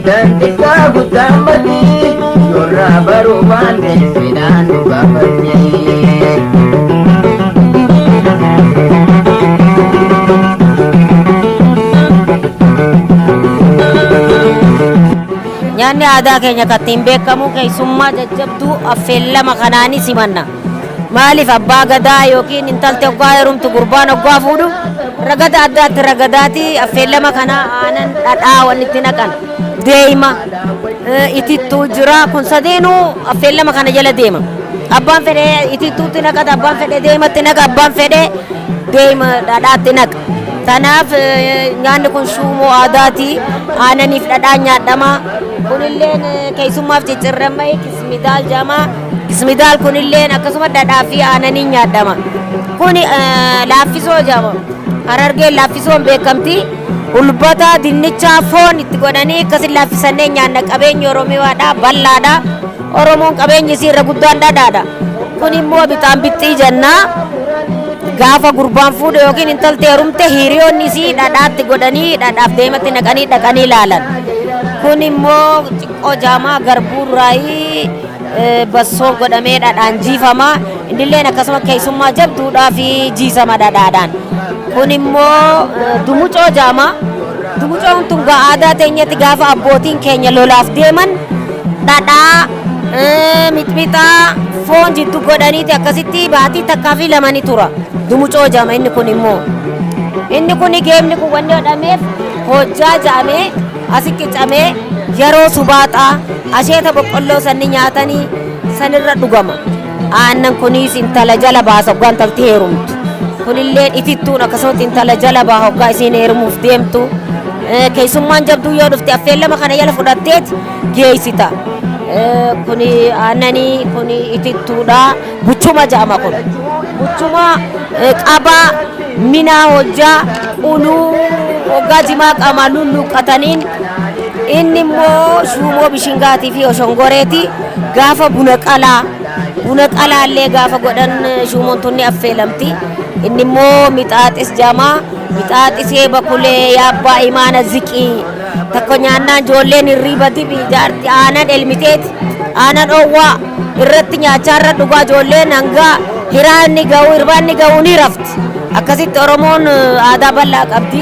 Guddaan xiqqaa guddaan badii yorraa baruu baanne seenaan nu gaafatti. Nyaanni aadaa keenya kan ittiin beekamu keessummaa jajjabduu affeellama kanaanis simanna. Maaliif abbaa gadaa yookiin intalti hoggaa heerumtu gurbaan hoggaa fuudhu ragada addaatti ragadaati affeellama kana aanan dhadhaa wanni itti naqan deema itittuu jira kun sadeenuu affeellama kana jala deema. Abbaan fedhe itittuutti naqata abbaan fedhe deematti naqa abbaan fedhe deema dhadhaatti naqa. Kanaaf nyaanni kun shuumoo aadaati. Aananiif dhadhaan nyaadhama. Kunilleen keessummaaf ciccirramee kismidaal jedhama. Kismidaal kunilleen akkasuma dhadhaa fi aananiin nyaadhama. Kuni laaffisoo jedhama. Harargeen laaffisoon beekamti. Hulbata, dinnichaa, foon itti godhanii akkasin laaffisannee nyaanna. Qabeenyi Oromiyaadha bal'aadha. Oromoon qabeenyi isii irra guddaan dhadhaadha. Kun immoo bixaan bixxii jenna. Gaafa gurbaan fuudhe yookiin intalti heerumte hiriyoonni isii dhadhaatti godhanii dhadhaaf deematti naqanii dhaqanii ilaalan. Kun immoo xiqqoo jaamaa garbuurraayii bassoo godhamee dhadhaan jiifama. Innilleen akkasuma keessummaa jabduudhaa fi jiisama dhadhaadhaan. Kun immoo dumucoo jaama. Dumucoon tun gaa aadaa teenyatti gaafa abbootiin keenya lolaaf deeman dhadhaa, mixmixaa, foon jiddu godhaniiti akkasitti baatii takkaa fi lama ni tura. Dumucoo jaama inni kun immoo. Inni kun geemni kun wanni godhameef hojjaa jaamee asi qicamee yeroo subaaxaa asheeta boqqolloo sanni nyaatanii sanirra dhugama. Aannan kunis intala jala baasa hoggaa intalti heerumtu. Kunillee itittuun akkasumatti intala jala baha hoggaa isiin heerumuuf deemtu. Keessummaan jabduu yoo dhufte affeellama kana jala fudhatteet geessita. Kuni aannanii kuni itittuudha. Buchuma jedhama kun. Buchuma qabaa minaa hojjaa quluu hoggaa jimaa qaamaa lulluuqqataniin inni immoo shuumoo bishingaatii fi oshongoreeti gaafa buna qalaa buna qalaallee gaafa godhan shuumoon tun ni affeelamti. Inni immoo mixaaxis jedhama. Mixaaxisee bakulee yaabbaa imaana ziqii takko nyaannaan ijoolleen hirriiba dibi jaarti aanan elmiteeti aanan dhoowwaa irratti nyaachaa irra dhugaa ijoolleen hanga hiraanni ga'u irbaanni ga'u ni rafti. Akkasitti Oromoon aadaa bal'aa qabdi.